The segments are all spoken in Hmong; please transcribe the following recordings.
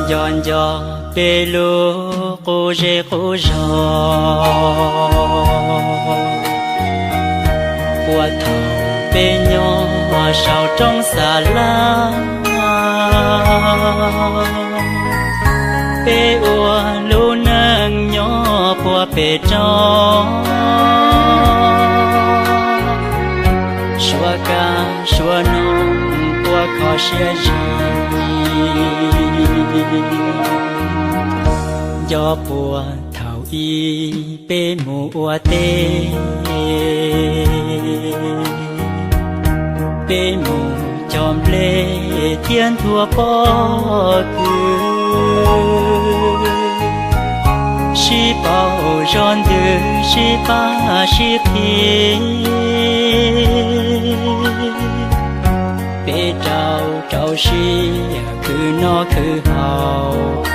Nco nco peb lub qub zej qub zog, puag thaum peb nyob saum roob Xav Laj, peb ua lub neej nyob puag pem roob, suav kaj suav noog ua kho siab zis. Nco puag thaum ub peb mus ua teb, peb mus cog nplej thiab nthua pob kws, sib pauv zov ntws sib pab sib qhib, peb rau rau siab khwv noj khwv haus,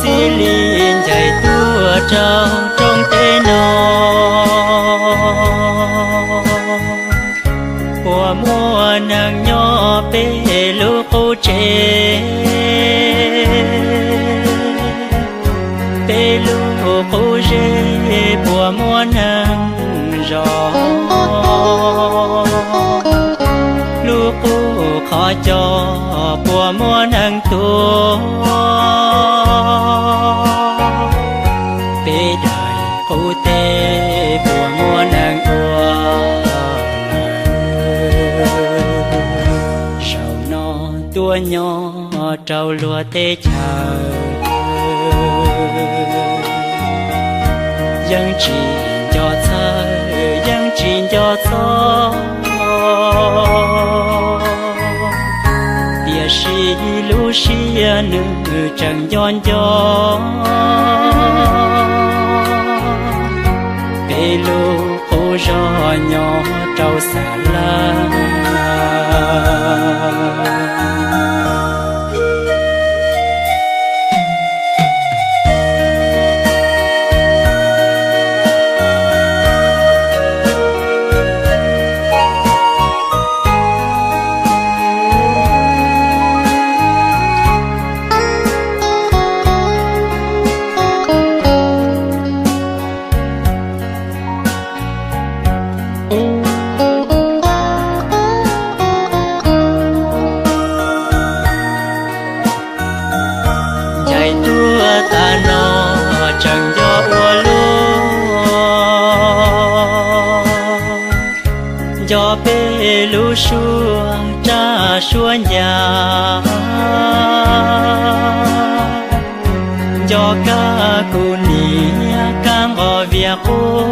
txij li ncaim tuaj rau roob teb no, puas muaj neeg nyob peb lub qub tsev, peb lub qub zej puas muaj neeg zov, lub qub qhov cos puas muaj neeg tuag, peb daim qub teb puas muaj neeg ua lawm. Zaum no tuaj nyob rau luag teb chaws, yeej tsis nco txhawj yeej tsis nco txog, tiam sis lub siab nws tseem nco nco peb lub qub zog nyob rau Xav Laj. Ncaim tuaj tas no tseem nco ua luaj, nco peb lub suab raj suab ncas, nco kab kuv niam kab nqos vias quaj,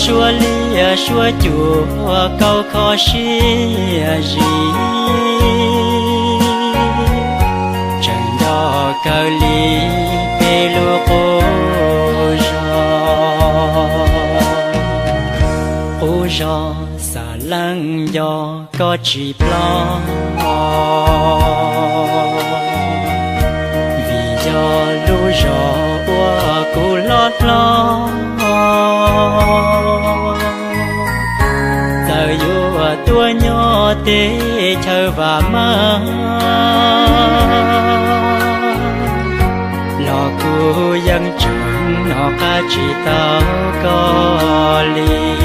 suab liaj suab cuam kaum kho siab zis, tseem nco kawg li peb lub qub zog, qub zog Xav Laj nco koj tsis ploj, vim yog lub zos uas kuv hlob hlob. Txawm yuav tuaj nyob teb chaws vam meej los kuv yeej tseem hnov qab tsis tau koj li.